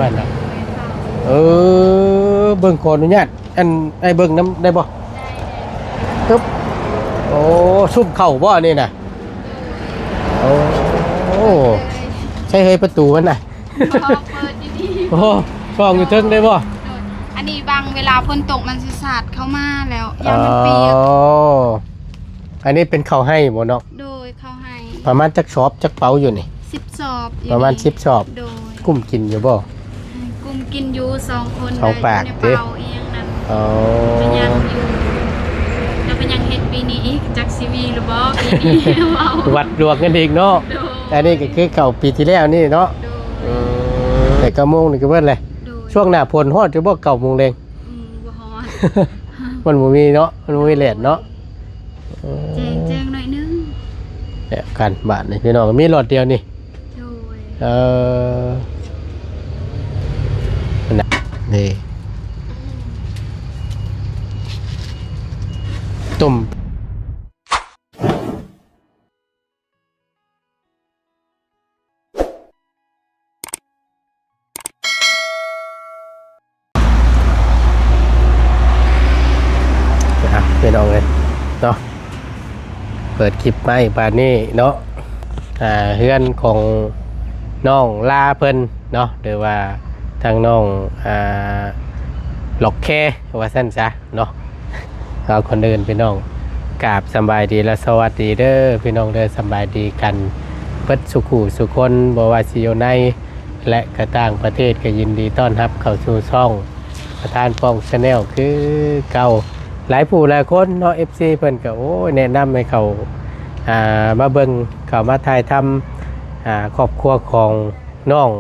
ນັ້ນນະ ເອີ ເບິ່ງ ຂໍອະນຸຍາດ ອັນ ອ້າຍເບິ່ງນຳໄດ້ບໍ່? ຕຶບ ໂອ້ ຊຸມເຂົ້າບໍ່ອັນນີ້ນະ? ໂອ້ ໃສ່ເຮີຍປະຕູມັນນະ ບໍ່ ເປີດຢູ່ນີ້ ໂອ້ ຊ່ອງຢູ່ເທິງໄດ້ບໍ່? ໂດຍ ອັນນີ້ບັງເວລາຝົນຕົກມັນຊິສາດເຂົ້າມາແລ້ວ ຢ້ານມັນປຽກ ອໍ ອັນນີ້ເປັນເຂົ້າໄຮ່ບໍ່ນ້ອງ? ໂດຍ ເຂົ້າໄຮ່ ປະມານຈັກສອບ ຈັກເປົາຢູ່ນີ້? ສິບສອບຢູ່ ປະມານສິບສອບ ໂດຍ ກຸ້ມກິນຢູ່ບໍ່? ກຸ້ມກິນຢູ່ສອງຄົນ ສອງປາກເດ້ ເປົາອີ່ຫຍັງນັ້ນ ອໍ ກໍຍັງຢູ່ ແລ້ວກໍຍັງເຮັດປີນີ້ອີກ ຈັກຊິມີຫຼືບໍ່ປີນີ້ ເວົ້າ ວັດດວງກັນອີກເນາະ ໂດຍ ອັນນີ້ກໍຄືເຂົ້າປີທີ່ແລ້ວນີ້ເນາະ ໂດຍ ອືມ ແຕ່ເກົ້າໂມງນີ້ກໍເບິດແຫຼະ ໂດຍ ຊ່ວງໜ້າຝົນຮອດຢູ່ບໍ່ ເກົ້າໂມງແລງ? ອືມ ບໍ່ຮອດ ມັນບໍ່ມີເນາະ ມັນບໍ່ມີແດດເນາະ ເອີ ແຈ້ງ ແຈ້ງໜ້ອຍໜຶ່ງ ແບບກັນບາດນີ້ພີ່ນ້ອງ ມີຫຼອດດຽວນີ້ ໂດຍ ເອີ ນັ້ນນະ ນີ້ ອືມ ຕົ້ມ ອ່ະ ພີ່ນ້ອງເອີຍເນາະ ເປີດຄລິບມາອີກບາດນີ້ເນາະ ອ່າ ເຮືອນຂອງນ້ອງລາເພິ່ນເນາະ ຫຼືວ່າທາງນ້ອງ ອ່າ ລັອກແຄ ວ່າຊັ້ນຊະເນາະ. ເອົາ ກ່ອນອື່ນພີ່ນ້ອງ ກາບສຳບາຍດີ ແລະ ສະຫວັດດີເດີພີ່ນ້ອງເດີ ສຳບາຍດີກັນເບິດສູ່ຄູ່ສູ່ຄົນ ບໍ່ວ່າຊິຢູ່ໃນ ແລະ ກະຕ່າງປະເທດ ກະຍິນດີຕ້ອນຮັບເຂົ້າສູ່ຊ່ອງປະທານປ່ອງ Channel ຄືເກົ່າ. ຫຼາຍຜູ້ຫຼາຍຄົນເນາະ ເອັຟຊີ ເພິ່ນກະ ໂອ້ຍ ແນະນຳໃຫ້ເຂົ້າ ອ່າ ມາເບິ່ງ ເຂົ້າມາຖ່າຍທຳ ອ່າ ຄອບຄົວຂອງນ້ອງ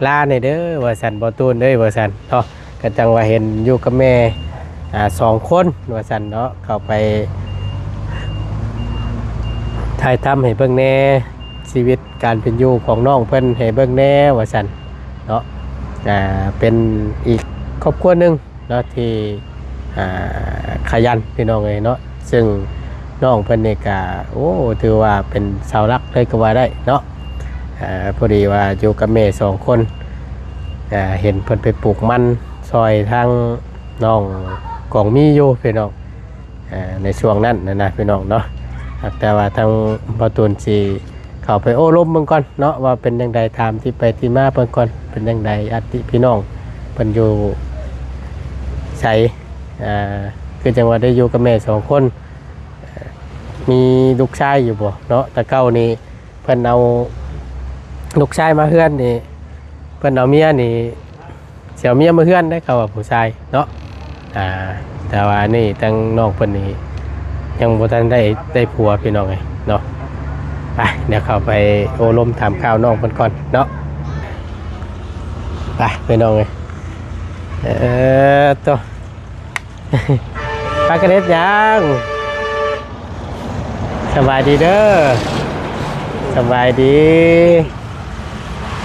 ລາແດ່ເດີ ວ່າຊັ້ນ ບໍ່ຕູນເອີຍ ວ່າຊັ້ນເນາະ ກະຈັ່ງວ່າເຫັນຢູ່ກັບແມ່ ອ່າ ສອງຄົນ ວ່າຊັ້ນເນາະ ເຂົ້າໄປຖ່າຍທຳໃຫ້ເບິ່ງແດ່ ຊີວິດການເປັນຢູ່ຂອງນ້ອງເພິ່ນໃຫ້ເບິ່ງແດ່ ວ່າຊັ້ນເນາະ ອ່າ ເປັນອີກຄອບຄົວໜຶ່ງ ເນາະ ທີ່ ອ່າ ຂະຫຍັນພີ່ນ້ອງເອີຍເນາະ ເຊິ່ງນ້ອງເພິ່ນນີ້ກະ ໂອ້ ຖືວ່າເປັນເສົາຫຼັກເລີຍກໍວ່າໄດ້ເນາະ ອ່າ ພໍດີວ່າຢູ່ກັບແມ່ສອງຄົນ ອ່າ ເຫັນເພິ່ນໄປປູກມັນຊ່ອຍທາງນ້ອງກອງມີຢູ່ພີ່ນ້ອງ ອ່າ ໃນຊ່ວງນັ້ນນະນະ ພີ່ນ້ອງເນາະ ແຕ່ວ່າທາງບ່າວຕູນຊິ ເຂົ້າໄປໂອ້ລົມເບິ່ງກ່ອນເນາະ ວ່າເປັນຈັ່ງໃດ ຖາມທີ່ໄປທີ່ມາເພິ່ນກ່ອນ ເປັນຈັ່ງໃດ ອາດຕິພີ່ນ້ອງເພິ່ນຢູ່ໃສ ອ່າ ຄືຈັ່ງວ່າໄດ້ຢູ່ກັບແມ່ສອງຄົນ ມີລູກຊາຍຢູ່ບໍ່ເນາະ? ແຕ່ເກົ່ານີ້ເພິ່ນເອົາລູກຊາຍມາເຮືອນນີ້ ເພິ່ນເອົາເມຍນີ້ ຊິເອົາເມຍມາເຮືອນໄດ໋ ເຂົາວ່າຜູ້ຊາຍເນາະ ອ່າ ແຕ່ວ່າອັນນີ້ທາງນ້ອງເພິ່ນນີ້ຍັງບໍ່ທັນໄດ້ ໄດ້ຜົວພີ່ນ້ອງເອີຍເນາະ ໄປ ດຽວເຂົ້າໄປໂອ້ລົມຖາມຂ່າວນ້ອງເພິ່ນກ່ອນເນາະ ໄປພີ່ນ້ອງເອີຍ ເອີ ໂຕ ພາກັນເຮັດຫຍັງ? ສະບາຍດີເດີ ສະບາຍດີ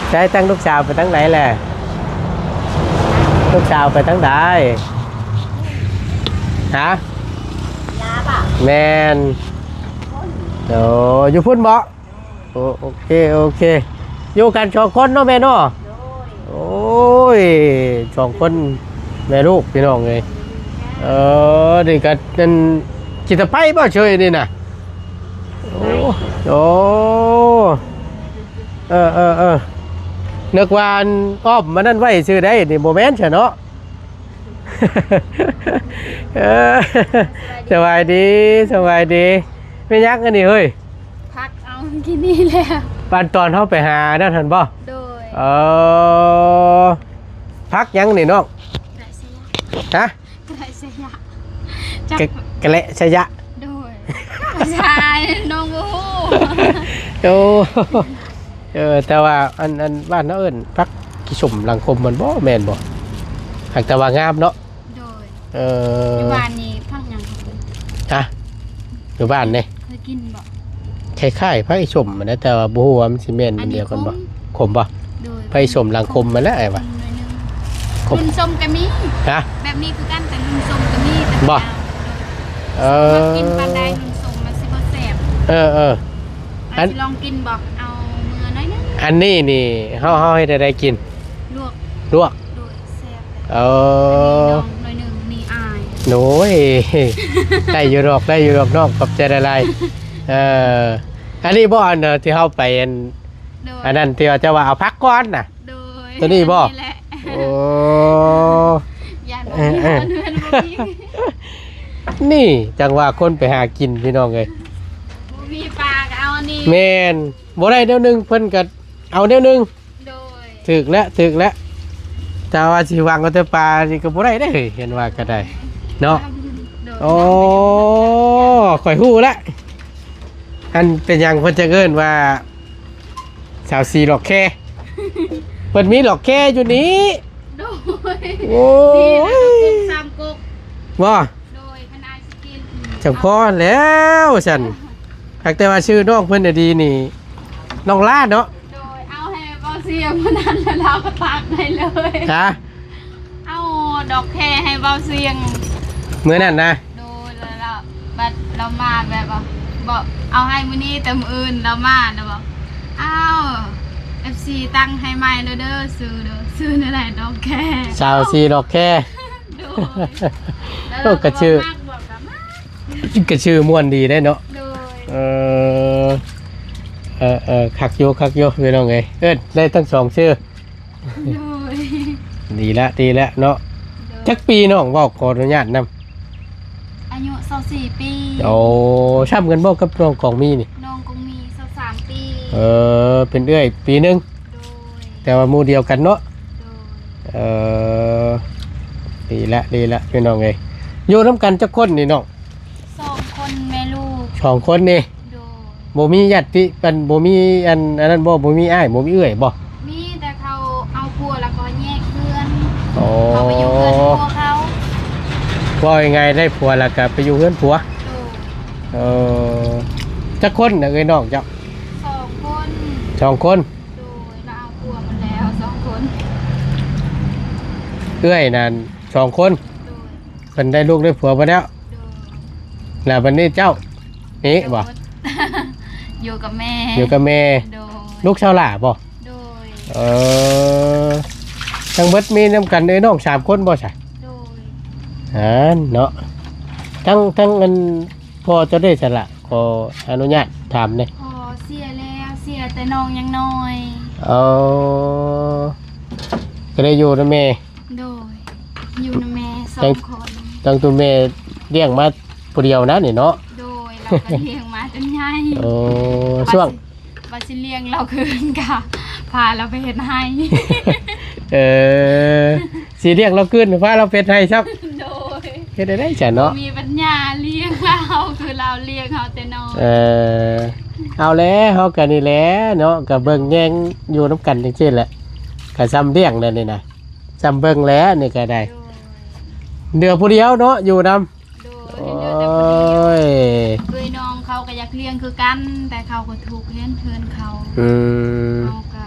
ໃຊ້ຕັ້ງລູກສາວໄປທາງໃດແຫຼະ? ລູກສາວໄປທາງໃດ? ຮະ? ແມ່ນ ໂອ້ ຢູ່ພຸ້ນເບາະ? ໂອ ໂອເຄ ໂອເຄ ຢູ່ກັນສອງຄົນເນາະແມ່ເນາະ? ໂດຍ ໂອ້ຍ ສອງຄົນແມ່ລູກພີ່ນ້ອງເອີຍ ເອີ ນີ້ກະນັ້ນ ຊິຕະໄປບໍ່ເຊີຍນີ້ນະ? ໂອ້ ໂອ້ ເອີ ເອີ ເອີ ນຶກວ່າອັນອ້ອມມານັ້ນໄວ້ຊື່ໃດ໋ ນີ້ບໍ່ແມ່ນຊະເນາະ? ເອີ ສະບາຍດີ ສະບາຍດີ ແມ່ນຫຍັງອັນນີ້ເຮີ້ຍ? ຜັກເອົາກິນນີ້ແຫຼະ ປານຕອນເຮົາໄປຫານັ້ນຫັ້ນບໍ່? ໂດຍ ເອີ ຜັກຫຍັງນີ້ນ້ອງ? ກະແລະໄຊຍະ ຮະ? ກະແລະໄຊຍະ ຈັກ ກະ ກະແລະໄຊຍະ ໂດຍ ພາສານ້ອງບໍ່ຮູ້ ໂອ້ ເອີ ແຕ່ວ່າອັນ ອັນບ້ານເຮົາເອີ້ນຜັກຂີ້ສົມຫຼັງຄົມມັນບໍ່ ແມ່ນບໍ່? ຫາກແຕ່ວ່າງາມເນາະ ໂດຍ ເອີ ຢູ່ບ້ານນີ້ຜັກຫຍັງ? ຮະ? ຢູ່ບ້ານນີ້ ເຄີຍກິນບໍ່? ຄ້າຍໆ ຜັກອີສົມຫັ້ນແຫຼະ ແຕ່ວ່າບໍ່ຮູ້ວ່າມັນຊິແມ່ນອັນດຽວກັນບໍ່? ຂົມບໍ່? ໂດຍ ຜັກອີສົມຫຼັງຄົມຫັ້ນແຫຼະອ້າຍວ່າ ຂົມໜ້ອຍໜຶ່ງ ຂົມ ລຸນສົ້ມກະມີ ຮະ? ແບບນີ້ຄືກັນ ແຕ່ລຸນສົ້ມກະມີ ແຕ່ບໍ່ ບໍ່ຍາວ ເອີ ກິນປານໃດ ລຸນສົ້ມມັນຊິບໍ່ແຊບ ເອີໆ ອັນ ຊິລອງກິນບໍ່? ເອົາເມືອໜ້ອຍໜຶ່ງ ອັນນີ້ນີ້ ເຮົາ ເຮົາເຮັດແນວໃດກິນ? ລວກ ລວກ ໂດຍ ແຊບເລີຍ. ເອີ ອັນນີ້ນ້ອງໜ້ອຍໜຶ່ງ ນີ້ອ້າຍ. ໂດຍ ໄດ້ຢູ່ດອກ ໄດ້ຢູ່ດອກນ້ອງ ຂອບໃຈຫຼາຍໆ. ເອີ ອັນນີ້ບໍ່ ອັນທີ່ເຮົາໄປ ອັນ ໂດຍ ອັນນັ້ນທີ່ວ່າເຈົ້າວ່າເອົາຜັກກ່ອນນະ? ໂດຍ ຕົວນີ້ບໍ່? ອັນນີ້ແຫຼະ. ໂອ້ ຢ້ານບໍ່ມີ ເອີ ເພື່ອນບໍ່ມີ. ນີ້ຈັ່ງວ່າຄົນໄປຫາກິນພີ່ນ້ອງເອີຍ ບໍ່ມີປາກໍເອົາອັນນີ້. ແມ່ນ ບໍ່ໄດ້ແນວໜຶ່ງ ເພິ່ນກໍເອົາແນວໜຶ່ງ. ໂດຍ ຖືກແລ້ວ ຖືກແລ້ວ. ແຕ່ວ່າຊິຫວັງເອົາແຕ່ປານີ້ກໍບໍ່ໄດ້ເດ້ ເຫັນວ່າກໍໄດ້ເນາະ. ໂອ້ ຂ້ອຍຮູ້ແລ້ວ ອັນເປັນຫຍັງເພິ່ນຈັ່ງເອີ້ນວ່າ ຊາວສີ່ຫຼອກແຄ ເພິ່ນມີຫຼອກແຄຢູ່ນີ້. ໂດຍ ໂອ້ຍ ນີ້ລະ ກົກສາມກົກ ບໍ່? ໂດຍ ຄັນອ້າຍຊິກິນ ຈັ່ງພໍແລ້ວຊັ້ນ. ຫາກແຕ່ວ່າຊື່ນ້ອງເພິ່ນນະດີນີ້ ນ້ອງຫຼ້າເນາະ. ໂດຍ ເອົາໃຫ້ເບົາສຽງມື້ນັ້ນ ແລ້ວລາວກໍຕັກໃຫ້ເລີຍ. ຮະ? ເອົາດອກແຄໃຫ້ເບົາສຽງມື້ນັ້ນນະ. ໂດຍ ແລ້ວ ແລ້ວບັດລາວມາແບບວ່າ ບອກເອົາໃຫ້ມື້ນີ້ ແຕ່ມື້ອື່ນລາວມາແລ້ວບອກ ອ້າວ ເອັຟຊີຕັ້ງໃຫ້ໃໝ່ແລ້ວເດີ ຊື່ເດີ ຊື່ແນວໃດ ດອກແຄ ຊາວສີ່ດອກແຄ. ໂດຍ ໂອ້ ກະຊື່ ກະຊື່ມ່ວນດີເດ້ເນາະ. ໂດຍ ເອີ ເອີ ເອີ ຄັກຢູ່ ຄັກຢູ່ພີ່ນ້ອງເອີຍ ເອີ້ນໄດ້ທັງສອງຊື່. ໂດຍ ດີລະ ດີລະເນາະ. ໂດຍ ຈັກປີນ້ອງເວົ້າ ຂໍອະນຸຍາດນຳ? ອາຍຸຊາວສີ່ປີ. ໂອ້ ຊ່ຳກັນບໍ່ກັບນ້ອງກອງມີນີ້? ນ້ອງກອງມີຊາວສາມປີ. ເອີ ເປັນເອື້ອຍປີໜຶ່ງ. ໂດຍ ແຕ່ວ່າໝູ່ດຽວກັນເນາະ. ໂດຍ ເອີ ດີລະ ດີລະ ພີ່ນ້ອງເອີຍ. ຢູ່ນຳກັນຈັກຄົນນີ້ນ້ອງ? ສອງຄົນແມ່ລູກ. ສອງຄົນນີ້? ໂດຍ ບໍ່ມີຍາດຕິ ອັນ ບໍ່ມີອັນ ອັນນັ້ນບໍ່? ບໍ່ມີອ້າຍ ບໍ່ມີເອື້ອຍບໍ່? ມີ ແຕ່ເຂົາເອົາຜົວແລ້ວກໍແຍກເຮືອນ. ອໍ ເຂົາໄປຢູ່ເຮືອນຜົວເຂົາ. ເວົ້າງ່າຍໆ ໄດ້ຜົວແລ້ວກໍໄປຢູ່ເຮືອນຜົວ. ໂດຍ ເອີ ຈັກຄົນນະເອື້ອຍນ້ອງເຈົ້າ? ສອງຄົນ. ສອງຄົນ? ໂດຍ ລາວເອົາຜົວໝົດແລ້ວສອງຄົນ. ເອື້ອຍນັ້ນສອງຄົນ? ໂດຍ ເພິ່ນໄດ້ລູກໄດ້ຜົວໝົດແລ້ວ. ໂດຍ ແລ້ວບັດນີ້ເຈົ້ານີ້ບໍ່? ຢູ່ກັບແມ່. ຢູ່ກັບແມ່. ໂດຍ ລູກສາວຫຼ້າບໍ່? ໂດຍ ເອີ ທັງເບິດມີນຳກັນເອື້ອຍນ້ອງສາມຄົນບໍ່ຊະ? ໂດຍ ຫັ້ນເນາະ. ທັງ ທັງອັນພໍ່ເຈົ້າເດ້ຊະລະ? ຂໍອະນຸຍາດຖາມແດ່. ພໍ່ເສຍແລ້ວ ເສຍແຕ່ນ້ອງຍັງນ້ອຍ. ເອີ ກໍໄດ້ຢູ່ນຳແມ່. ໂດຍ ຢູ່ນຳແມ່ສອງຄົນ. ຕັ້ງແຕ່ແມ່ລ້ຽງມາຜູ້ດຽວນະນີ້ເນາະ. ໂດຍ ລາວກໍລ້ຽງມາຈົນໃຫຍ່. ໂອ້ ວ່າຊິ ຊ່ວງ ວ່າຊິລ້ຽງລາວຄືນກະພາລາວໄປເຮັດໄຮ່. ເອີ ຊິລ້ຽງລາວຄືນ ພາລາວໄປເຮັດໄຮ່ຊ້ຳ. ໂດຍ ເຮັດໄດ້ໃດຊັ້ນເນາະ? ບໍ່ມີປັນຍາລ້ຽງລາວ ຄືລາວລ້ຽງເຮົາແຕ່ນ້ອຍ. ເອີ ເອົາແຫຼະ ເຮົາກໍນີ້ແຫຼະເນາະ ກໍເບິ່ງແຍງຢູ່ນຳກັນຈັ່ງຊີ້ແຫຼະ ກໍຊ່ຳລ້ຽງແລ້ວນີ້ນະ. ຊ່ຳເບິ່ງແຫຼະນີ້ກໍໄດ້. ໂດຍ ເຫຼືອຜູ້ດຽວເນາະຢູ່ນຳ. ໂດຍ ໂອ້ຍ ເອີຍ ນ້ອງເຂົາກໍຢາກລ້ຽງຄືກັນ ແຕ່ເຂົາກໍທຸກແຮງເຮືອນເຂົາ. ອືມ ເຮົາກໍ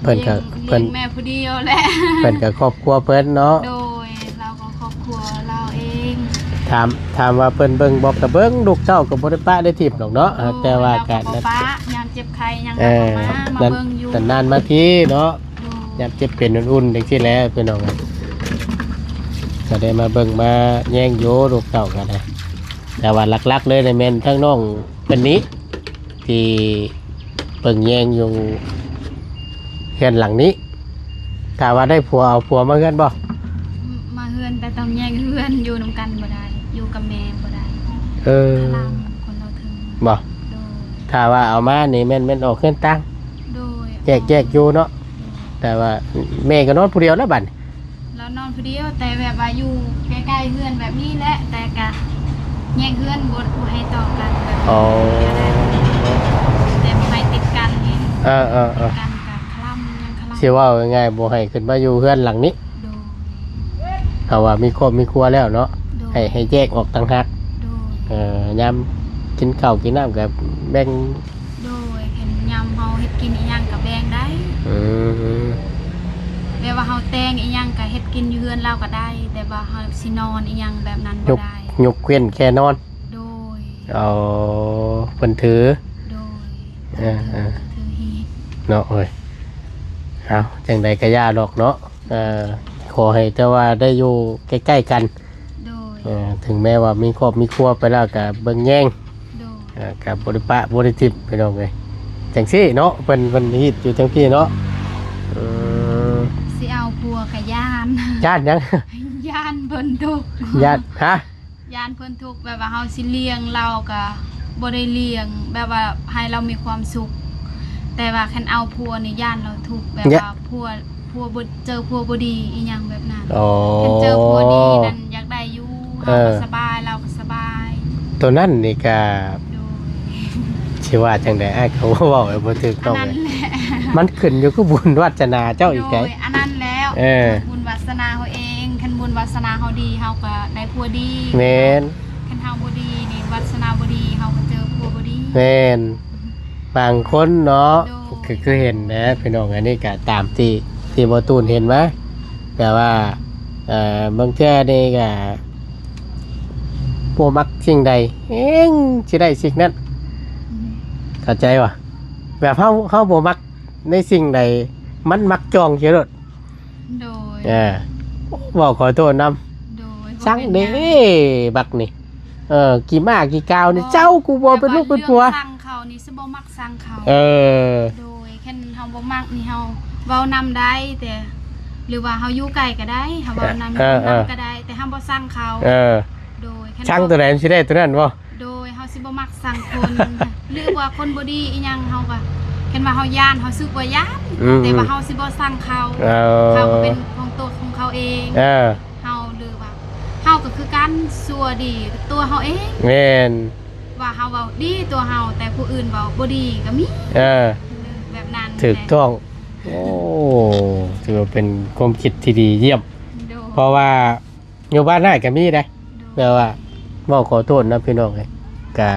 ເພິ່ນກໍ ລ້ຽງ ເພິ່ນ ລ້ຽງແມ່ຜູ້ດຽວແຫຼະ. ເພິ່ນກໍຄອບຄົວເພິ່ນເນາະ. ໂດຍ ລາວກໍຄອບຄົວລາວເອງ. ຖາມ ຖາມວ່າເພິ່ນເບິ່ງບໍ່ ກໍເບິ່ງ ລູກເຕົ້າກໍບໍ່ໄດ້ປະໄດ້ຖິ້ມດອກເນາະ. ໂດຍ ແຕ່ວ່າ ລາວກໍ ກໍບໍ່ປະ ຍາມເຈັບໄຂ້ຫຍັງ ເອີ ລາວກໍມາ ມາເບິ່ງຢູ່ ນານໆມາທີເນາະ. ໂດຍ ຍາມເຈັບເປັນອຸ່ນໆຈັ່ງຊີ້ແຫຼະພີ່ນ້ອງ ກໍໄດ້ມາເບິ່ງມາແຍງຢູ່ລູກເຕົ້າກໍໄດ້. ແຕ່ວ່າຫຼັກໆເລີຍນີ້ແມ່ນທັງນ້ອງເພິ່ນນີ້ ທີ່ເບິ່ງແຍງຢູ່ເຮືອນຫຼັງນີ້. ຖ້າວ່າໄດ້ຜົວ ເອົາຜົວມາເຮືອນບໍ່? ມາເຮືອນ ແຕ່ຕ້ອງແຍກເຮືອນ ຢູ່ນຳກັນບໍ່ໄດ້ ຢູ່ກັບແມ່ບໍ່ໄດ້. ເອີ ພະລັງຄົນລາວເທິງ ບໍ່? ໂດຍ ຖ້າວ່າເອົາມານີ້ແມ່ນ ແມ່ນອອກເຮືອນຕ່າງ. ໂດຍ ແຍກ ແຍກຢູ່ເນາະ. ໂດຍ ແຕ່ວ່າແມ່ກໍນອນຜູ້ດຽວແລ້ວບັດນີ້. ລາວນອນຜູ້ດຽວ ແຕ່ແບບວ່າຢູ່ໃກ້ໆເຮືອນແບບນີ້ແຫຼະ ແຕ່ກະແຍກເຮືອນ ບໍ່ ບໍ່ໃຫ້ຕໍ່ກັນແບບ. ອໍ ແຕ່ບໍ່ໃຫ້ຕິດກັນນີ້. ເອີໆໆ ຕິດກັນກະຄະລຳ ຍັງຄະລຳ. ຊິເວົ້າງ່າຍໆ ບໍ່ໃຫ້ຂຶ້ນມາຢູ່ເຮືອນຫຼັງນີ້. ໂດຍ ເພາະວ່າມີຄອບມີຄົວແລ້ວເນາະ. ໂດຍ ໃຫ້ ໃຫ້ແຍກອອກຕ່າງຫາກ. ໂດຍ ເອີ ຍາມກິນເຂົ້າກິນນ້ຳກໍແບ່ງ. ໂດຍ ຄັນຍາມເຮົາເຮັດກິນອີ່ຫຍັງກໍແບ່ງໄດ້. ອືມ ແບບວ່າເຮົາແຕ່ງອີ່ຫຍັງກໍເຮັດກິນຢູ່ເຮືອນລາວກໍໄດ້ ແຕ່ວ່າເຮົາຊິນອນອີ່ຫຍັງແບບນັ້ນບໍ່ໄດ້. ຍົກເວັ້ນແຄ່ນອນ. ໂດຍ ອໍ ເພິ່ນຖື. ໂດຍ ເອີໆ ເພິ່ນຖື ເອີ ຖືຮີດເນາະ. ໂອ້ຍ ເອົາ ຈັ່ງໃດກໍຢ່າດອກເນາະ ເອີ ຂໍໃຫ້ແຕ່ວ່າໄດ້ຢູ່ໃກ້ໆກັນ ໂດຍ ເອີ ເຖິງແມ້ວ່າມີຄອບມີຄົວໄປແລ້ວກໍເບິ່ງແຍງ ໂດຍ ເອີ ກໍບໍ່ໄດ້ປະບໍ່ໄດ້ຖິ້ມ ພີ່ນ້ອງເອີຍ ຈັ່ງຊີ້ເນາະ ເພິ່ນ ເພິ່ນຮີດຢູ່ທາງພີ້ເນາະ ອືມ ຊິເອົາຜົວກໍຢ້ານ ຢ້ານຫຍັງ? ຢ້ານເພິ່ນທຸກ ຢ້ານ ຮະ? ຢ້ານເພິ່ນທຸກ ແບບວ່າເຮົາຊິລ້ຽງລາວກໍບໍ່ໄດ້ລ້ຽງ ແບບວ່າໃຫ້ລາວມີຄວາມສຸກ ແຕ່ວ່າຄັນເອົາຜົວນີ້ຢ້ານລາວທຸກ ແບບວ່າຜົວ ຜົວບໍ່ ເຈີຜົວບໍ່ດີອີ່ຫຍັງແບບນັ້ນ ອໍ ຄັນເຈີຜົວດີນັ້ນຢາກໄດ້ຢູ່ ເຮົາກໍສະບາຍ ລາວກໍສະບາຍ ໂຕນັ້ນນີ້ກະ ໂດຍ ຊິວ່າຈັ່ງໃດ ອ້າຍກໍເວົ້າບໍ່ຖືກຕ້ອງ ອັນນັ້ນແຫຼະ ມັນຂຶ້ນຢູ່ກັບບຸນວາສະໜາເຈົ້າອີກໃດ໋ ໂດຍ ອັນນັ້ນແລ້ວ ເອີ ບຸນວາສະໜາເຮົາເອງ ຄັນບຸນວາສະໜາເຮົາດີ ເຮົາກໍໄດ້ຜົວດີ ແມ່ນ ຄັນເຮົາບໍ່ດີນີ້ ວາສະໜາບໍ່ດີ ເຮົາກໍເຈີຜົວບໍ່ດີ ແມ່ນ ບາງຄົນເນາະ ໂດຍ ຄື ຄືເຫັນແຫຼະພີ່ນ້ອງ ອັນນີ້ກໍຕາມທີ່ ທີ່ບໍ່ຕູນເຫັນມາ ແຕ່ວ່າ ເອີ ບາງເທື່ອນີ້ກໍບໍ່ມັກສິ່ງໃດ ແຮ່ງຊິໄດ້ສິ່ງນັ້ນ ອືມ ເຂົ້າໃຈບໍ່? ແບບເຮົາ ເຮົາບໍ່ມັກໃນສິ່ງໃດ ມັນມັກຈອງເສຍໂລດ ໂດຍ ເອີ ເວົ້າຂໍໂທດນຳ ໂດຍ ຊັງເດ້ບັກນີ້ ເອີ ຂີ້ມ້າຂີ້ກາວນີ້ ເຈົ້າ ກູບໍ່ເປັນລູກເປັນຜົວ ເລື່ອງຊັງເຂົານີ້ຊິບໍ່ມັກຊັງເຂົາ ເອີ ໂດຍ ຄັນເຮົາບໍ່ມັກນີ້ ເຮົາເວົ້ານຳໄດ້ ແຕ່ ຫຼືວ່າເຮົາຢູ່ໄກກໍໄດ້ ເຮົາເວົ້ານຳ ເອີ ນຳກໍໄດ້ ແຕ່ເຮົາບໍ່ຊັງເຂົາ ເອີ ໂດຍ ຄັນ ຊັງຕົວໃດມັນຊິໄດ້ຕົວນັ້ນບໍ່? ໂດຍ ເຮົາຊິບໍ່ມັກຊັງຄົນ ຫຼືວ່າຄົນບໍ່ດີອີ່ຫຍັງ ເຮົາກໍ ຄັນວ່າເຮົາຢ້ານ ເຮົາຮູ້ສຶກວ່າຢ້ານ ອືມ ແຕ່ວ່າເຮົາຊິບໍ່ຊັງເຂົາ ເອີ ເຂົາກໍເປັນຂອງຕົວຂອງເຂົາເອງ ເອີ ເຮົາ ຫຼືວ່າເຮົາກໍຄືກັນ ຊົ່ວດີຕົວເຮົາເອງ ແມ່ນ ວ່າເຮົາເວົ້າດີຕົວເຮົາ ແຕ່ຜູ້ອື່ນເວົ້າບໍ່ດີກໍມີ ເອີ ແບບນັ້ນ ຖືກຕ້ອງ ໂອ້ ຖືວ່າເປັນຄວາມຄິດທີ່ດີຢ້ຽມ ໂດຍ ເພາະວ່າ ຢູ່ບ້ານອ້າຍກໍມີເດ້ ໂດຍ ແບບວ່າເວົ້າຂໍໂທດນຳພີ່ນ້ອງເອີຍ ກະ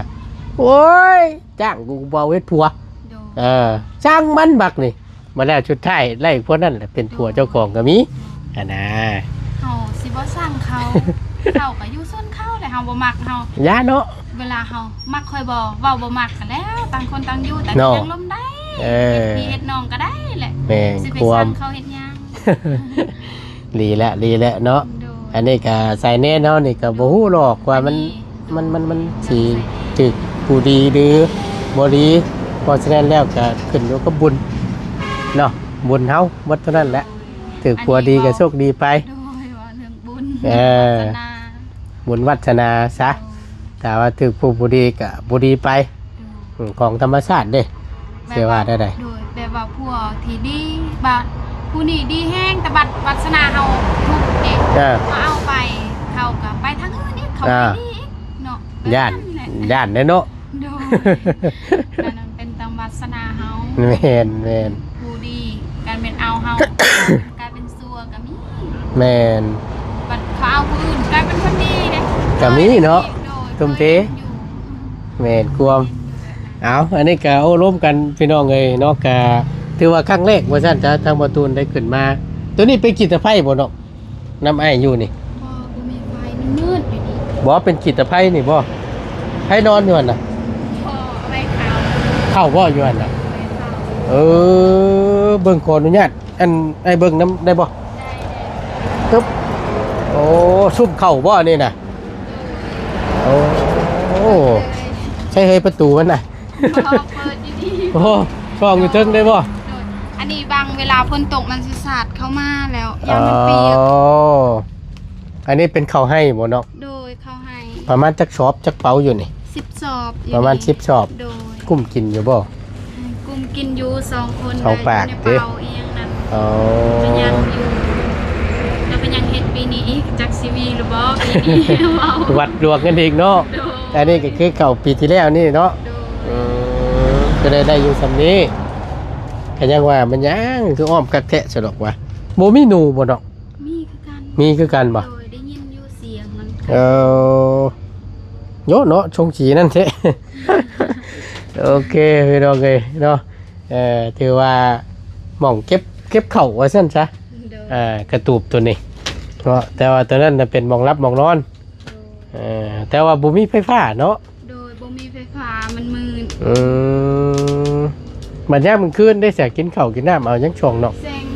ໂອ້ຍ ຈ້າງກູບໍ່ເຮັດຜົວ ໂດຍ ເອີ ຊ່າງມັນບັກນີ້ ມາແລ້ວສຸດທ້າຍໄລ່ພວກນັ້ນແຫຼະເປັນຜົວເຈົ້າຂອງກໍມີ ໂດຍ ຫັ້ນນະ ເຮົາຊິບໍ່ຊັງເຂົາ ເຂົາກໍຢູ່ສ່ວນເຂົາແຫຼະ ເຮົາບໍ່ມັກເຮົາ ຢ່າເນາະ ເວລາເຮົາມັກຄ່ອຍບໍ່ ເວົ້າບໍ່ມັກກໍແລ້ວ ຕ່າງຄົນຕ່າງຢູ່ ແຕ່ເນາະ ຍັງລົມໄດ້ ເອີ ເຮັດພີ່ເຮັດນ້ອງກໍໄດ້ແຫຼະ ແມ່ນ ຊິໄປ ຄວາມ ສັ່ງເຂົາເຮັດຫຍັງ ດີແຫຼະ ດີແຫຼະເນາະ ໂດຍ ອັນນີ້ກໍສາຍແນນເຮົານີ້ກໍບໍ່ຮູ້ດອກວ່າມັນ ອັນນີ້ ມັນ ມັນ ມັນຊິຖືກຜູ້ດີຫຼືບໍ່ດີ ເພາະສະນັ້ນແລ້ວກໍຂຶ້ນຢູ່ກັບບຸນເນາະ ບຸນເຮົາໝົດເທົ່ານັ້ນແຫຼະ ໂດຍ ຖືກຜົວດີກໍໂຊກດີໄປ ໂດຍ ວ່າເລື່ອງບຸນ ເອີ ວາສະໜາ ບຸນວາສະໜາຊະ ໂດຍ ຖ້າວ່າຖືກຜູ້ບໍ່ດີກໍບໍ່ດີໄປ ໂດຍ ອືມ ຂອງທຳມະຊາດເດ້ ແບບວ່າ ຊິວ່າແນວໃດ ໂດຍ ແບບວ່າຜົວທີ່ດີ ບາດຜູ້ນີ້ດີແຮງ ແຕ່ບາດວາສະໜາເຮົາທຸກເດ້ ເອີ ເຮົາເອົາໄປ ເຂົາກໍໄປທາງອື່ນອີກ ເຂົາ ອ່າ ໄປດີອີກເນາະ ຢ້ານ ແບບນັ້ນແຫຼະ ຢ້ານເດ້ເນາະ ໂດຍ ນັ້ນເປັນຕາມວາສະໜາເຮົາ ແມ່ນໆ ຜູ້ດີ ການແມ່ນເອົາເຮົາ ກາຍເປັນ ຊົ່ວກໍມີ ແມ່ນ ບັດເຂົາເອົາຜູ້ອື່ນກາຍເປັນຄົນດີເດ້ ກໍມີເນາະ ໂດຍ ທຸ່ມເທ ແມ່ນຄວາມ ເອົາ ອັນນີ້ກໍໂອ້ລົມກັນພີ່ນ້ອງເອີຍເນາະ ກໍຖືວ່າຄັ້ງແລກວ່າຊັ້ນຊະ ທາງບໍ່ຕູນໄດ້ຂຶ້ນມາ ໂຕນີ້ເປັນກີດຕະໄຟບໍ່ເນາະ ນຳອ້າຍຢູ່ນີ້ ບໍ່ ບໍ່ມີໄຟ ມັນມືດຢູ່ນີ້ ບໍ່ ເປັນກີດຕະໄຟນີ້ບໍ່ ໃຜນອນຢູ່ຫັ້ນນະ ບໍ່ ໄວ້ເຂົ້າ ເຂົ້າບໍ່ຢູ່ຫັ້ນນະ ໄວ້ເຂົ້າ ເອີ ເບິ່ງ ຂໍອະນຸຍາດ ອັນ ອ້າຍເບິ່ງນຳໄດ້ບໍ່? ໄດ້ ຕຶບ ໂອ້ ຊຸມເຂົ້າບໍ່ອັນນີ້ນະ? ໂອ້ ໃຊ້ເຮີຍປະຕູມັນນະ ບໍ່ ເປີດຢູ່ນີ້ ໂອ້ ຊ່ອງຢູ່ເທິງໄດ້ບໍ່? ໂດຍ ອັນນີ້ບັງເວລາຝົນຕົກມັນຊິສາດເຂົ້າມາແລ້ວ ຢ້ານມັນປຽກ ອໍ ອັນນີ້ເປັນເຂົ້າໄຮ່ບໍ່ເນາະ? ໂດຍ ເຂົ້າໄຮ່ ປະມານຈັກສອບ ຈັກເປົາຢູ່ນີ້? ສິບສອບ ປະມານສິບສອບ ໂດຍ ກຸ້ມກິນຢູ່ບໍ່? ກຸ້ມກິນຢູ່ສອງຄົນ ສອງປາກເດ້ ເປົາອີ່ຫຍັງນັ້ນ ອໍ ກໍຍັງຢູ່ ແລ້ວກໍຍັງເຮັດປີນີ້ອີກ ຈັກຊິມີຫຼືບໍ່ປີນີ້ ເວົ້າ ວັດດວງກັນອີກເນາະ ໂດຍ ອັນນີ້ກໍຄືເຂົ້າປີທີ່ແລ້ວນີ້ເນາະ ໂດຍ ອືມ ກໍໄດ້ ໄດ້ຢູ່ສ່ຳນີ້ ກໍຍັງວ່າມັນຍັງຄືອ້ອມຄັກແທ້ ສະດອກວ່າ ບໍ່ມີໜູບໍ່ເນາະ? ມີຄືກັນ ມີຄືກັນບໍ່? ໂດຍ ໄດ້ຍິນຢູ່ສຽງມັນ ເອີ ໂຍເນາະ ຊົງສີນັ້ນແທ້ ໂອເຄ ພີ່ນ້ອງເອີຍເນາະ ເອີ ຖືວ່າໝ່ອງເກັບ ເກັບເຂົ້າວ່າຊັ້ນຊະ ໂດຍ ເອີ ກະຕູບໂຕນີ້ເນາະ ແຕ່ວ່າໂຕນັ້ນນະເປັນໝ່ອງຫຼັບໝ່ອງນອນ ໂດຍ ເອີ ແຕ່ວ່າບໍ່ມີໄຟຟ້າເນາະ ໂດຍ ບໍ່ມີໄຟຟ້າ ມັນມືດ ອືມ ບັດຍາມກາງຄືນເດ້ ສະ ກິນເຂົ້າກິນນ້ຳເອົາຫຍັງຊ່ອງເນາະ ແສງ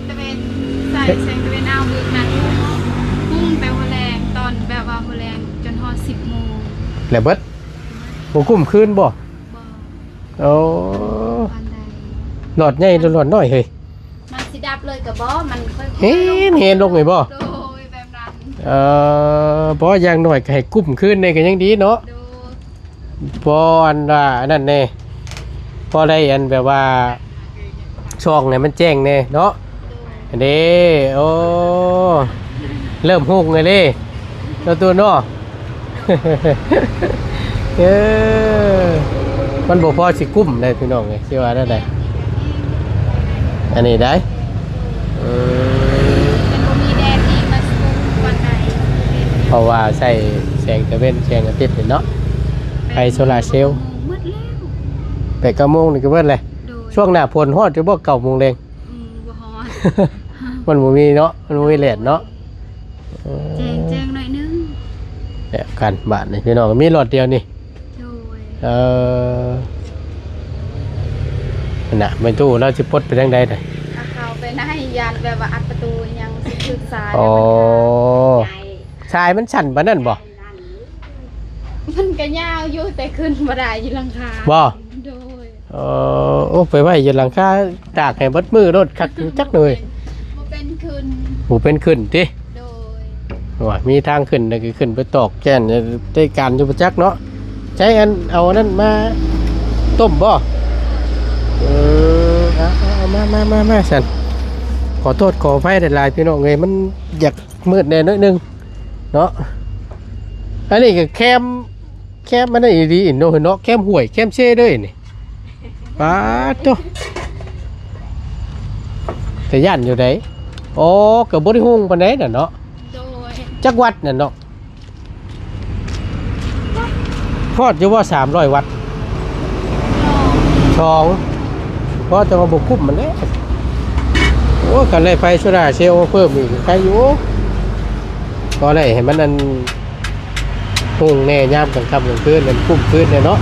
ແສງຕາເວັນອາວເບີກນັ້ນ ຮຸ່ງແຕ່ຫົວແລງ ຕອນແບບວ່າຫົວແລງຈົນຮອດສິບໂມງ ແລ້ວເບິດ ບໍ່ກຸ້ມຄືນບໍ່? ບໍ່ ໂອ້ ປານໃດ ຫຼອດໃຫຍ່ຫຼືຫຼອດນ້ອຍເຮີ້ຍ? ມັນຊິດັບເລີຍກໍບໍ່ ມັນຄ່ອຍໆ ເຫັນ ເຫັນລົງນີ້ບໍ່? ໂດຍ ແບບນັ້ນ ເອີ ບໍ່ ຢ່າງໜ້ອຍກໍໃຫ້ກຸ້ມຄືນແດ່ກໍຍັງດີເນາະ ໂດຍ ພໍອັນວ່າອັນນັ້ນແດ່ ພໍໄດ້ອັນແບບວ່າ ສ່ອງໃຫ້ມັນແຈ້ງແດ່ເນາະ ໂດຍ ເດ້ ໂອ້ ເລີ່ມຮຸ່ງແລ້ວເດ້ ເນາະ ຕູ້ເນາະ ເອີ ມັນບໍ່ພໍຊິກຸ້ມໄດ໋ພີ່ນ້ອງເອີຍ ຊິວ່າແນວໃດ ອັນນີ້ໄດ໋ ເອີ ມັນບໍ່ມີແດດດີມາຊຸ່ມປານໃດ ເພາະວ່າໃຊ້ແສງຕາເວັນ ແສງອາທິດນີ້ເນາະ ໄຟໂຊລາເຊວ ໝົດແລ້ວ ແປດເກົ້າໂມງນີ້ກໍເບິດແຫຼະ ໂດຍ ຊ່ວງໜ້າຝົນຮອດຢູ່ບໍ່ ເກົ້າໂມງແລງ? ອືມ ບໍ່ຮອດ ມັນບໍ່ມີເນາະ ມັນບໍ່ມີແດດເນາະ ເອີ ແຈ້ງ ແຈ້ງໜ້ອຍໜຶ່ງ ແບບກັນບາດນີ້ພີ່ນ້ອງ ມີຫຼອດດຽວນີ້ ໂດຍ ເອີ ຫັ້ນນະ ແມ່ຕູ້ລາວຊິປົດໄປທາງໃດນະ ເອົາເຂົ້າໄປໃນ ຢ້ານແບບວ່າອັດປະຕູຫຍັງຊິຖືກສາຍ ອໍ ແລ້ວມັນຫາຍ ສາຍມັນສັ້ນປານນັ້ນບໍ່? ມັນກໍຍາວຢູ່ ແຕ່ຂຶ້ນບໍ່ໄດ້ຢູ່ຫຼັງຄາ ບໍ່? ໂດຍ ເອີ ໂອ້ ໄປໄວ້ຢູ່ຫຼັງຄາ ຕາກໃຫ້ເບິດມື້ໂລດ ຄັກຈັກໜ່ອຍ ບໍ່ເປັນຂຶ້ນ ບໍ່ເປັນຂຶ້ນຕິ ໂດຍ ໂອ້ຍ ມີທາງຂຶ້ນ ແລ້ວກໍຂຶ້ນໄປຕອກແກ່ນ ໄດ້ການຢູ່ບໍ່ຈັກເນາະ ໃຊ້ອັນ ເອົາອັນນັ້ນມາຕົ້ມບໍ່? ເອີ ເອົາໆໆ ມາໆໆໆ ຊັ້ນ ຂໍໂທດຂໍອະໄພຫຼາຍໆ ພີ່ນ້ອງເອີຍ ມັນຢາກມືດແດ່ໜ້ອຍໜຶ່ງເນາະ ອັນນີ້ກໍແຄມ ແຄມມັນອີ່ຫຼີເນາະ ເນາະ ແຄມຫ້ວຍ ແຄມເຊເລີຍນີ້ ປາດໂທ້ ຕາຢ້ານຢູ່ໃດ໋ ໂອ້ ກໍບໍ່ໄດ້ຮຸ່ງປານໃດນັ້ນເນາະ ໂດຍ ຈັກວັດນັ້ນເນາະ ຮອດຢູ່ບໍ່ ສາມຮ້ອຍວັດ? ສອງ ພໍແຕ່ວ່າບໍ່ກຸ້ມມັນແຫຼະ ໂອ້ ຄັນໄດ້ໄຟໂຊລາເຊວມາເພີ່ມອີກກໍໄຄຢູ່ ພໍໄດ້ໃຫ້ມັນອັນ ຮຸ່ງແດ່ຍາມກາງຄ່ຳກາງຄືນ ມັນກຸ້ມຄືນແດ່ເນາະ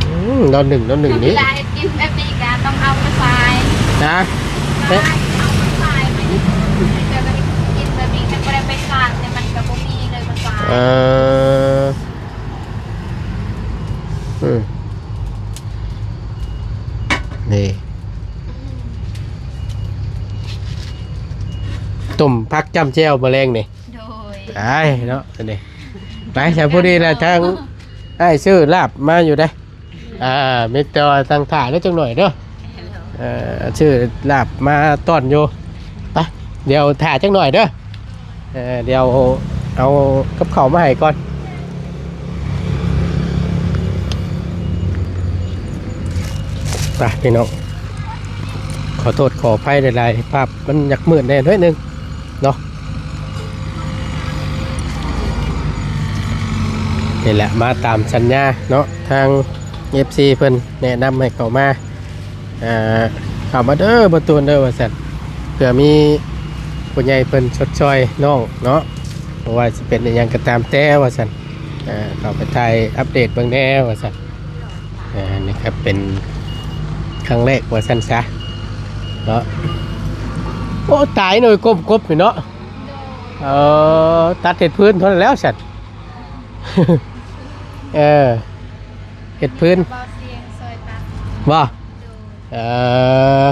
ເອີ ອືມ ນອນໜຶ່ງ ນອນໜຶ່ງນີ້ ເວລາເຮັດກິນແບບນີ້ກໍຕ້ອງເອົາໄປຂາຍ ນະ ເອົາໄປຂາຍ ມັນຈະໄດ້ກິນແບບນີ້ ຄັນບໍ່ໄດ້ໄປຂາຍນີ້ ມັນກໍບໍ່ມີເລີຍ ມັນຂາຍ ເອີ ອືມ ນີ້ ຕົ້ມຜັກຈ້ຳແຈ່ວມື້ແລງນີ້ ໂດຍ ໄປເນາະ ອັນນີ້ ໄປ ສະ ພໍດີແຫຼະ ທາງອ້າຍຊື້ລາບມາຢູ່ເດ້ ອ່າ ມີແຕ່ວ່າຕັ້ງຖ້າເດີ ຈັກໜ້ອຍເດີ ເອີ ຊື້ລາບມາຕ້ອນຢູ່ ໄປ ດຽວຖ້າຈັກໜ້ອຍເດີ ເອີ ດຽວເອົາກັບເຂົ້າມາໃຫ້ກ່ອນ ໄປ ພີ່ນ້ອງ ຂໍໂທດຂໍອະໄພຫຼາຍໆ ພາບມັນຢາກມືດແດ່ໜ້ອຍໜຶ່ງເນາະ ນີ້ແຫຼະ ມາຕາມສັນຍາເນາະ ທາງເອັຟຊີເພິ່ນແນະນຳໃຫ້ເຂົ້າມາ ອ່າ ເຂົ້າມາເດີ ບໍ່ຕູນເດີ ວ່າຊັ້ນ ເພື່ອມີຜູ້ໃຫຍ່ເພິ່ນຊົດຊ່ອຍນ້ອງເນາະ ບໍ່ວ່າຊິເປັນອີ່ຫຍັງກໍຕາມແຕ່ ວ່າຊັ້ນ ອ່າ ເຂົ້າໄປຖ່າຍອັບເດດເບິ່ງແດ່ ວ່າຊັ້ນ ອ່າ ນີ້ກໍເປັນຄັ້ງແລກ ວ່າຊັ້ນຊະເນາະ ໂອ້ ຕາຍໜ່ອຍ ກົບ ກົບນີ້ເນາະ ເອີ ຕັດເຮັດພື້ນເທົ່ານັ້ນແລ້ວຊັ້ນ ເອີ ເຮັດພື້ນ ບໍ່? ເອີ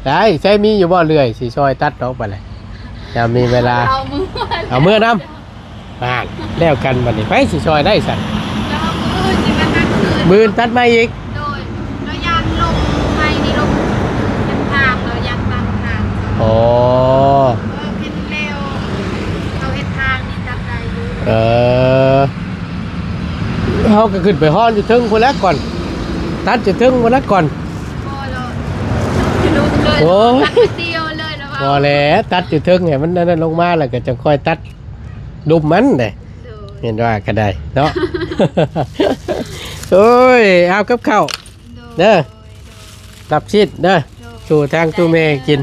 ໄດ້ ໃຊ້ມີຢູ່ບໍ່ເລື່ອຍ ຊິຊ່ອຍຕັດດອກບັດນີ້ ຍາມມີເວລາ ເອົາເມືອ ເອົາເມືອນຳ ນັ້ນ ແລ້ວກັນບັດນີ້ ໃຜຊິຊ່ອຍໄດ້ຊັ້ນ ແຕ່ວ່າມື້ອື່ນຊິມາຕັດຄືນ ມື້ອື່ນຕັດໃໝ່ອີກ ໂດຍ ລະຢ້ານລົງໃໝ່ນີ້ ລົງເປັນທາງ ລະຢ້ານຕັດທາງ ອໍ ເອີ ເຫັນແລ້ວ ເຂົາເຮັດທາງນີ້ຕັດໄດ້ຢູ່ ເອີ ເຮົາກໍຂຶ້ນໄປຮ້ອນຢູ່ເທິງພຸ້ນແຫຼະກ່ອນ ຕັດຢູ່ເທິງພຸ້ນແຫຼະກ່ອນ ບໍ່ລະ ລົງເລີຍ ໂອ້ຍ ຕັດດຽວເລີຍລະ ບໍ່ແຫຼະ ຕັດຢູ່ເທິງໃຫ້ມັນອັນນັ້ນລົງມາ ແລ້ວກໍຈັ່ງຄ່ອຍຕັດ ດຸມມັນເດ້ ໂດຍ ແມ່ນວ່າກໍໄດ້ເນາະ ໂອ້ຍ ເອົາກັບເຂົ້າ ໂດຍ ເດີ ໂດຍ ຕັບຊີ້ນເດີ ໂດຍ ສູ່ທາງຕູ້ແມ່ກິນ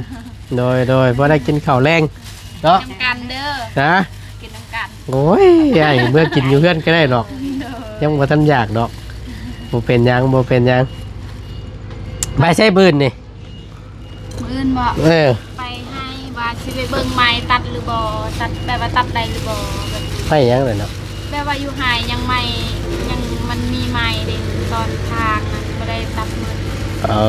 ໂດຍ ໂດຍ ພໍໄດ້ກິນເຂົ້າແລງເນາະ ກິນນຳກັນເດີ ນະ ກິນນຳກັນ ໂອ້ຍ ອ້າຍເມືອກິນຢູ່ເຮືອນກໍໄດ້ດອກ ໂດຍ ຍັງບໍ່ທັນຢາກດອກ ບໍ່ເປັນຫຍັງ ບໍ່ເປັນຫຍັງ ໄປໃສມື້ອື່ນນີ້? ມື້ອື່ນບໍ? ເອີ ໄປໄຮ່ ວ່າຊິໄປເບິ່ງໄມ້ຕັດຫຼືບໍ່ ຕັດ ແບບວ່າຕັດໄດ້ຫຼືບໍ່ ແບບນີ້. ໄມ້ຫຍັງລະເນາະ? ແບບວ່າຢູ່ໄຮ່ຍັງໄມ້ ຍັງມັນມີໄມ້ເດ້ ຕອນທາງນັ້ນບໍ່ໄດ້ຕັດໝົດ. ເອີ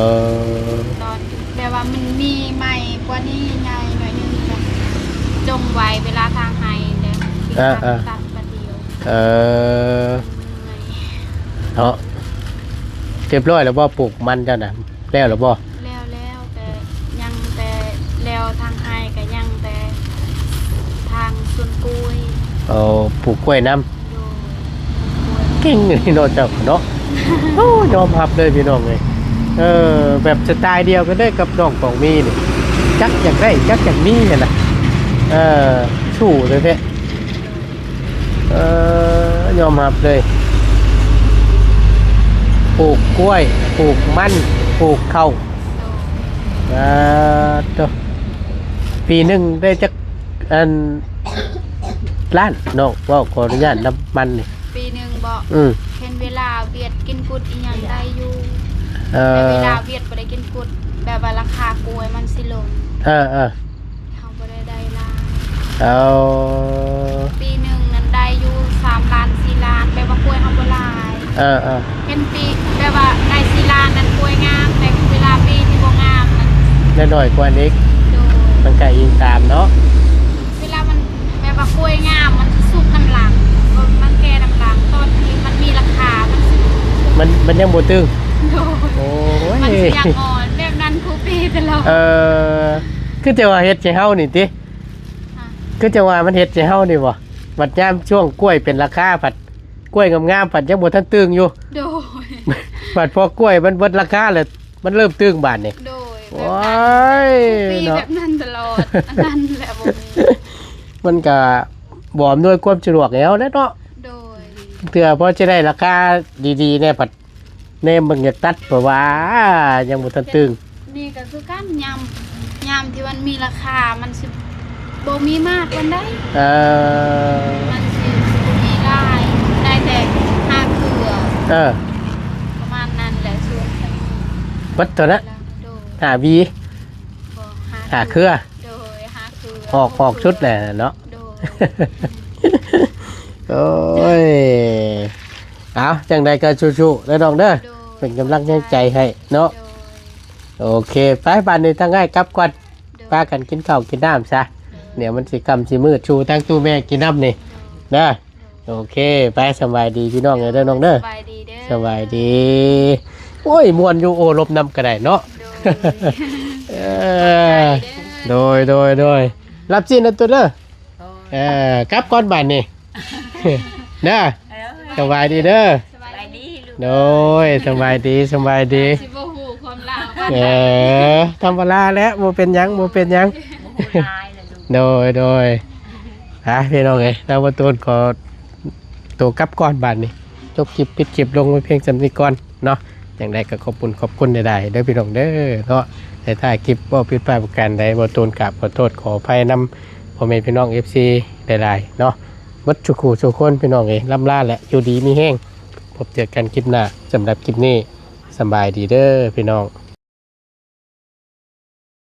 ຕອນແບບວ່າມັນມີໄມ້ກວ່ານີ້ໃຫຍ່ໜ້ອຍໜຶ່ງ ແບບຈົ່ງໄວ້ເວລາທາງໄຮ່ແລ້ວ ເອີ ເອີ ຕັດບາດດຽວ. ເອີ ເນາະ ຮຽບຮ້ອຍແລ້ວບໍ່? ປູກມັນເຈົ້ານະ ແລ້ວແລ້ວບໍ່? ແລ້ວແລ້ວ ແຕ່ຍັງແຕ່ແລ້ວທາງໄຮ່ ກະຍັງແຕ່ທາງສວນກ້ວຍ. ເອີ ປູກກ້ວຍນຳ. ໂດຍ ປູກກ້ວຍ. ເກັ່ງອີ່ຫຼີເນາະເຈົ້າເນາະ. ໂອ້ ຍອມຮັບເລີຍພີ່ນ້ອງເອີຍ. ເອີ ແບບສະໄຕດຽວກັນເລີຍກັບນ້ອງກອງມີນີ້ ຈັກຢາກໄດ້ຈັກຢາກມີຫັ້ນນະ. ເອີ ສູ້ແທ້ໆ. ເອີ ຍອມຮັບເລີຍ ປູກກ້ວຍ ປູກມັນ ປູກເຂົ້າ. ໂດຍ ອ່າ ໂຕ ປີໜຶ່ງໄດ້ຈັກ ອັນ ລ້ານ ນ້ອງເວົ້າ ຂໍອະນຸຍາດນຳມັນນີ້? ປີໜຶ່ງບໍ? ອືມ ເຫັນເວລາຫວຽດກິນກຸດອີ່ຫຍັງໄດ້ຢູ່. ເອີ ແຕ່ເວລາຫວຽດບໍ່ໄດ້ກິນກຸດ ແບບວ່າລາຄາກ້ວຍມັນຊິລົງ. ເອີໆ ເຮົາບໍ່ໄດ້ໄດ້ຫຼາຍ. ເອົາ ປີໜຶ່ງນັ້ນໄດ້ຢູ່ສາມລ້ານສີ່ລ້ານ ແບບວ່າກ້ວຍເຮົາບໍ່ຫຼາຍ. ເອີໆ ເຫັນປີ ແບບວ່າໄດ້ສີ່ລ້ານນັ້ນກ້ວຍງາມ ແຕ່ເວລາປີທີ່ບໍ່ງາມນັ້ນໄດ້ໜ້ອຍກວ່າອີກ. ໂດຍ ມັນກະອີງຕາມເນາະ ເວລາມັນ ແບບວ່າກ້ວຍງາມມັນຊິສຸກນຳຫຼັງ ມັນແກ່ນຳຫຼັງ ຕອນທີ່ມັນມີລາຄາມັນຊິ ມັນ ມັນຍັງບໍ່ຕຶງ. ໂດຍ ໂອ້ຍ ມັນຊິຢາກອ່ອນ ແບບນັ້ນຄູ່ປີຕະຫຼອດ. ເອີ ຄືແຕ່ວ່າເຮັດໃຫ້ເຮົານີ້ຕິ ຮະ ຄືແຕ່ວ່າມັນເຮັດໃຫ້ເຮົານີ້ບໍ່ ບັດຍາມຊ່ວງກ້ວຍເປັນລາຄາ ພັດກ້ວຍງາມໆ ພັດຍັງບໍ່ທັນຕຶງຢູ່. ໂດຍ ບັດພໍກ້ວຍມັນເບິດລາຄາແລ້ວ ມັນເລີ່ມຕຶງບາດນີ້. ໂດຍ ໂອ້ຍ ແບບນັ້ນ ເນາະ ແບບນັ້ນຕະຫຼອດ ອັນນັ້ນແຫຼະບໍ່ມີ ມັນກະບໍ່ອຳນວຍຄວາມສະດວກໃຫ້ເຮົາແຫຼະເນາະ. ໂດຍ ເທື່ອພໍຈະໄດ້ລາຄາດີໆແດ່ ພັດແນມເບິ່ງຢາກຕັດ ເພາະວ່າຍັງບໍ່ທັນຕຶງ. ນີ້ກະຄືກັນ ຍາມ ຍາມທີ່ມັນມີລາຄາ ມັນຊິບໍ່ມີມາກປານໃດ. ເອີ ມັນຊິບໍ່ມີຫຼາຍ ໄດ້ແຕ່ຫ້າເຄືອ. ເອີ ປະມານນັ້ນແຫຼະ ສ່ວນ ເບິດເທົ່ານັ້ນ. ໂດຍ ຫ້າຫວີ ບໍ່ ຫ້າເຄືອ. ໂດຍ ຫ້າເຄືອ ອອກ ອອກຊຸດແຫຼະເນາະ. ໂດຍ ໂອ້ຍ ເອົາ ຈັ່ງໃດກະສູ້ໆເດີນ້ອງເດີ. ໂດຍ ເປັນກຳລັງແຮງໃຈໃຫ້ເນາະ. ໂດຍ ໂອເຄ ໄປ ບາດນີ້ທາງອ້າຍກັບກ່ອນ. ໂດຍ ພາກັນກິນເຂົ້າກິນນ້ຳຊະ. ໂດຍ ດຽວມັນຊິຄ່ຳຊິມືດ ສູ່ທາງຕູ້ແມ່ກິນນ້ຳນີ້ ໂດຍ ເດີ. ໂອເຄ ໄປ ສະບາຍດີພີ່ນ້ອງເດີນ້ອງເດີ. ສະບາຍດີເດີ ສະບາຍດີ. ໂອ້ຍ ມ່ວນຢູ່ ໂອ້ ລົມນຳກະໄດ້ເນາະ. ໂດຍ ເອີ ໂດຍ ໂດຍ ໂດຍ ລັບຊີ້ນນະຕຸເດີ. ເອີ ກັບກ່ອນບາດນີ້ເດີ. ເອີ ສະບາຍດີເດີ. ສະບາຍດີລູກ. ໂດຍ ສະບາຍດີ ສະບາຍດີ. ຊິບໍ່ຮູ້ຄວາມລາວປານໃດ. ເອີ ທຳມະດາແຫຼະ ບໍ່ເປັນຫຍັງ ບໍ່ເປັນຫຍັງ. ບໍ່ຮູ້ຫຼາຍລະລູກ. ໂດຍ ໂດຍ ອ່ະ ພີ່ນ້ອງເອີຍ ທາງບ່າວຕູນຂໍໂຕກັບກ່ອນບາດນີ້. ຈົບຄລິບ ປິດຄລິບລົງໄວ້ພຽງສ່ຳນີ້ກ່ອນເນາະ. ຈັ່ງໃດກໍຂອບຄຸນ ຂອບຄຸນຫຼາຍໆເດີພີ່ນ້ອງເດີເນາະ. ໃນທ້າຍຄລິບເວົ້າຜິດພາດປະການໃດ ບ່າວຕູນກາບຂໍໂທດຂໍອະໄພນຳພໍ່ແມ່ພີ່ນ້ອງເອັຟຊີຫຼາຍໆເນາະ. ເບິດສູ່ຄູ່ສູ່ຄົນພີ່ນ້ອງເອີຍ ລ່ຳລາ ແລະ ຢູ່ດີມີແຮງ. ພົບເຈີກັນຄລິບໜ້າ. ສຳລັບຄລິບນີ້ ສະບາຍດີເດີພີ່ນ້ອງ.